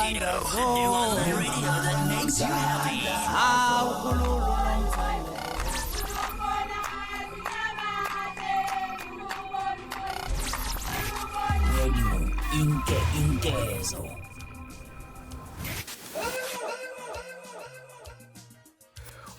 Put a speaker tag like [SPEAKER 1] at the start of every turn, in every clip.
[SPEAKER 1] Radio, the new online radio that makes you happy. Radio Inke Inkezo.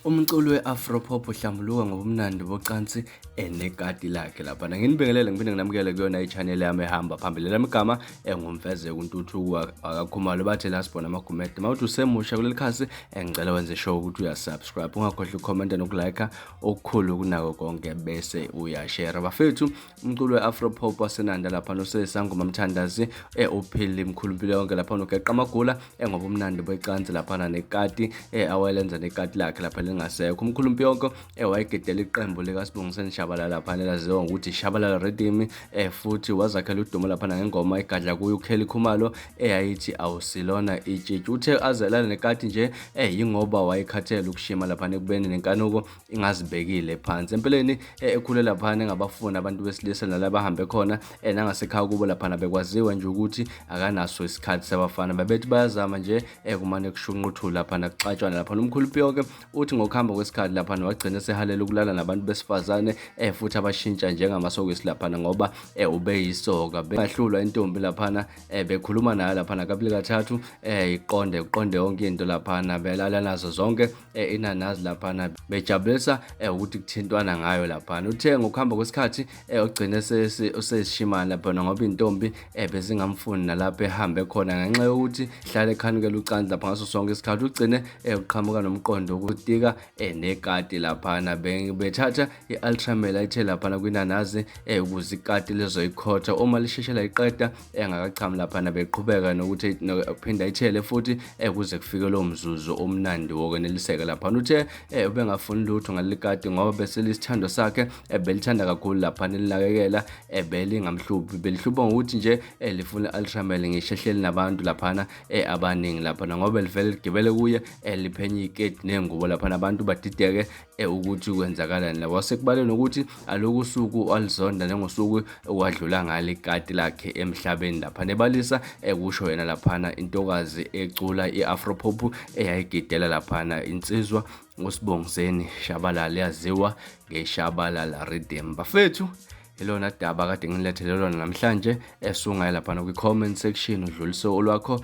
[SPEAKER 2] Umculi we-Afro-pop uhlambuluka ngobumnandi bocansi enekati lakhe laphana. Nginibingelele ngiphinde nginamukele kuyona i-channel yami ehamba phambili. Lami igama enguMfezeko uNtuthuko akaKhumalo bathe la sibona amagumede. Mawuthi usemusha kuleli khasi engicela wenze sure ukuthi uyasubscribe. Ungakhohlwa ukukhomenta nokulike okukhulu kunako konke bese uyashare. Bafethu umculo we-Afro pop waseNanda laphana usesangoma Mthandazi uphile mkhulu impilo yonke laphana ugeqa amagula ngoba umnandi becansi laphana nekati awayelenza nekati lakhe lapha lingasekho. Umkhulu Mpiyonko wayegidela iqembu likaSibongiseni Shabalala laphana elaziwa ngokuthi Shabalala Rhythm futhi wazakhela udumo laphana ngengoma egadla kuyo uKelly Khumalo eyayithi awusilona itshitshi. Uthe azelale nekati nje yingoba wayekhathele ukushima laphana ekubeni nenkanuko ingazibekile phansi. Empeleni ekhule laphana engabafuni abantu besilisa nalaba ahambe khona nangasekhaya kubo laphana bekwaziwa nje ukuthi akanaso isikhathi sabafana. Babethi bayazama nje kumane kushunquthula laphana kuxatshwana laphana. Umkhulu Piyoke uthi ngokuhamba kwesikhathi laphana wagcina esehalela ukulala nabantu besifazane futhi abashintsha njengamasokisi laphana ngoba ubeyisoka. Bengahlulwa intombi laphana bekhuluma nayo laphana kabili kathathu iqonde uqonde yonke into laphana belala nazo zonke inanazi laphana bejabulisa ukuthi kuthintwana ngayo laphana. Uthe ngokuhamba kwesikhathi ugcine usesishimane laphana ngoba intombi bezingamfuni nalapho ehambe khona ngenxa yokuthi hlale ekhanukela ucansi lapha ngaso sonke isikhathi. Ugcine uqhamuka nomqondo wokutika nekati laphana bethatha i-ultramel ayithe laphana kwinanazi ukuze ikati lizoyikhotha uma lisheshe layiqeda engakachami laphana beqhubeka nokuthi phinda ayithele futhi kuze kufike lowo mzuzu omnandi wokweneliseka laphana. Uthe ubengafuni lutho ngaleli kati ngoba bese lisithandwa sakhe belithanda kakhulu laphana elinakekela belingamhluphi belihlupha ngokuthi nje lifuna i-ultramel ngisho ehleli nabantu laphana abaningi laphana ngoba livele ligibele kuye liphenye iketi nengubo laphana abantu badideke ukuthi kwenzakalani la. Wasekubaleni nokuthi aloku usuku alizonda njengosuku wadlula ngalo ikati lakhe emhlabeni laphana. Ebalisa kusho yena laphana intokazi ecula i-Afro pop eyayigidela laphana insizwa uSibongiseni Shabalala yaziwa ngeShabalala Rhythm. Bafethu ilona daba kade ngilethele lona namhlanje esungaya laphana kwi-comment section udlulise olwakho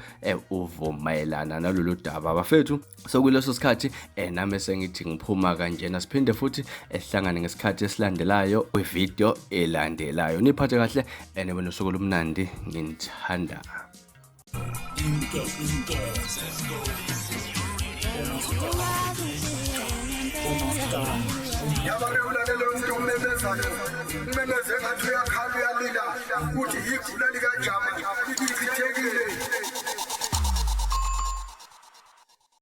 [SPEAKER 2] uvo mayelana nalolu daba. Bafethu sokuleso sikhathi nami sengithi ngiphuma kanjena, siphinde futhi esihlangane ngesikhathi esilandelayo kwivideo elandelayo. Niphathe kahle nibe nosuku olumnandi, nginithanda.
[SPEAKER 1] Inke Inkezo.
[SPEAKER 3] Yabake ulalela umuntu omemezayo, umemeze ngathi uyakhala uyalila, uthi igula likajama.